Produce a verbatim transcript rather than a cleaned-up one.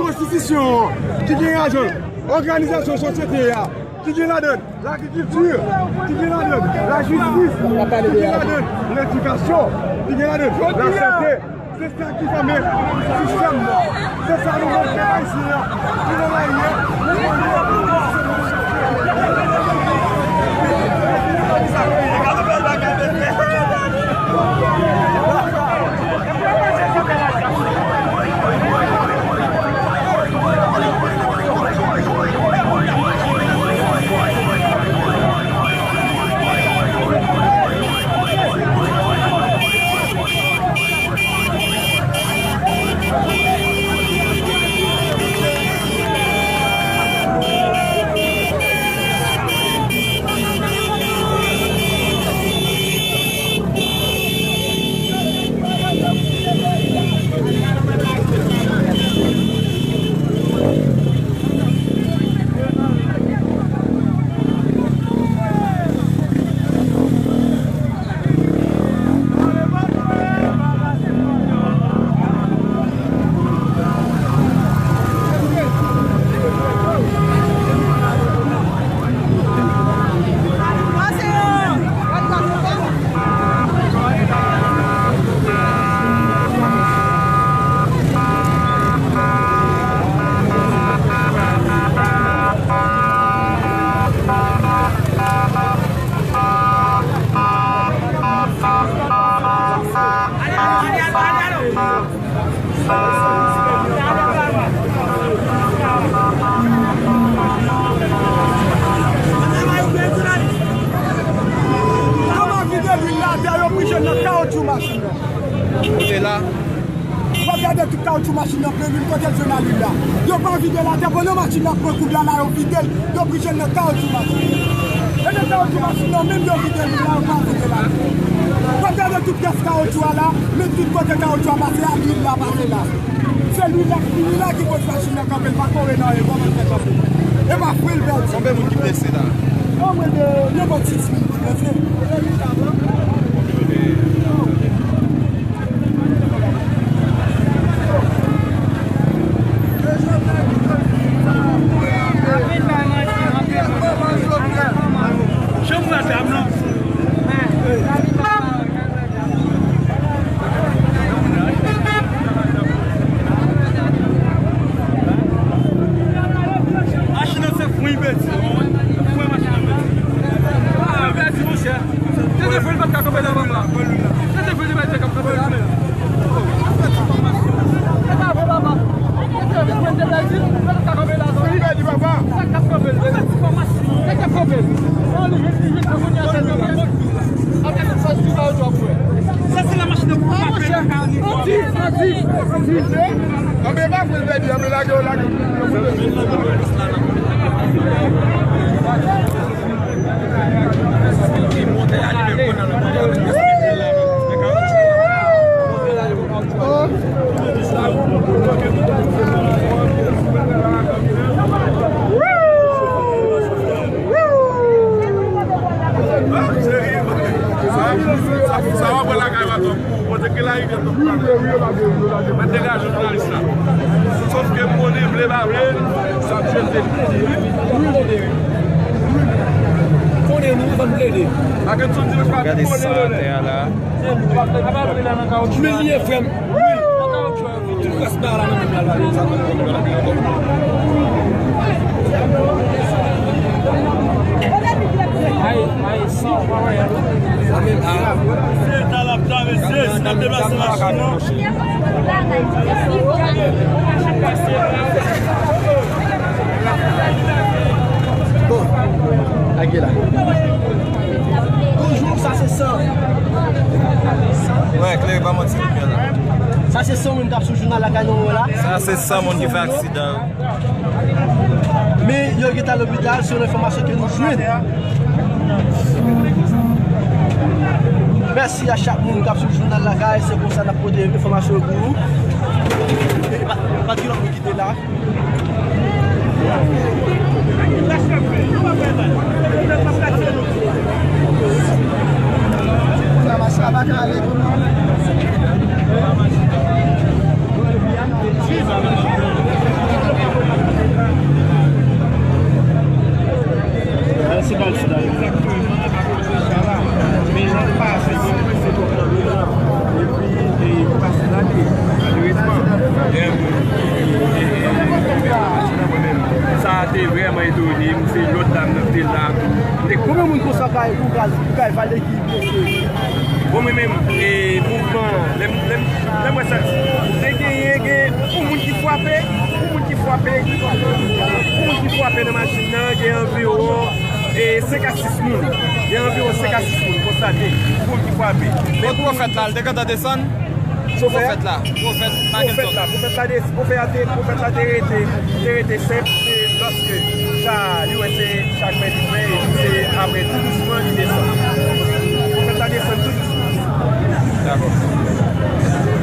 Konstitisyon an, ki gen ladan l òganizasyon sosyete a, ki gen ladan l lagrikilti, ki gen ladan l lajistis, ki gen ladan l ledikasyon, ki gen ladan l lasante. Se sa ki fòme sistèm nan. Se sa nou mande Ayisyen an. Pou nou la ye, nou mande Kòman vide lwil la atè, yo prije nan kawotchou machin nan. Kote la? W ap gade tout kawotchou machin nan plen lwil, kote l jwenn a lwil la. Yo pa vide l atè, pandan machin nan ap pran kout la, la yo vide l, yo prije l nan kawotchou machin. E nan kawotchou machin nan menm yo vide lwil la, yo pa vide l atè. W ap gade tout pyès kawotchou a la, men tout kote kawotchou a pase a, lwil la pase la. Se lwil la, lwil la ki pote machin nan kanpe, l pa kore nan anyen, kòman l fè kanpe? E pa fre l pèdi. Konbyen moun ki blese la? Omwen de, nenpòt sis moun ki blese. Janm wè dam nan. Machin nan se fwen pèdi. Fwen machin nan pèdi. Fwen pèdi, monchè. Se te fwen, li pa t ka kanpe la, papa. Se te fwen, li pa t ka kanpe la. E pa vre, papa. Se te fwen, li pèdi, li pa t ka kanpe la. Fwen pèdi, papa. Sa k ap kanpe l. Fwen pèdi, papa. Se te kanpe l. Non, li jwenn, li jwenn, akounye a, se kanpe l. Sa se la machin nan pou pa pèdi. Anbe pa fwen pèdi, anbe lage yo lage. Sa w ap wè lakay w atò pou kote ke larivyè t ap pale. Mwen degaje jounalis la. Sòf ke m konnen vle pa vle, sa ap jete. Konnen nou, fò n plede. Gade sa atè a la. Men li ye frè m. Tout rès bagay la nan menm la. Ay, ay, san, pa wè. Se ta l ap ta, mesye, si n ap deplase machin nan. Bon, ake la. Toujou, sa se san. Wè, klere pa manti, limyè la. Sa se san moun k ap sou jounal la, kay nou wè la. Sa se san moun ki fè aksidan yo. Men yo gentan lopital, selon enfòmasyon ke nou jwenn. Mèsi a chak moun k ap swiv jounal la, guys. Se konsa n ap pote enfòmasyon yo pou ou. E pa, pa t gen lòt moun ki te la. Bon, mwen menm, e, mouvman, lè m, lè m, lè m wè sa, te genyen, gen yon moun ki frape, yon moun ki frape, yon moun ki frape nan machin nan, gen anviwon, e, senk a sis moun. Gen anviwon senk a sis moun konstate, yon moun ki frape. Men Kot pwofèt la, l te gentan desann? Chofè a? Pwofèt la, pwofèt Mackenson. Pwofèt la, pwofèt la, de, pwofèt la te, pwofèt la te rete, te rete senp, se lòske sa, li wè se chak mèt li pran, epi se apre tou dousman li desann. Pwofèt la desann tou dousman. Dakò.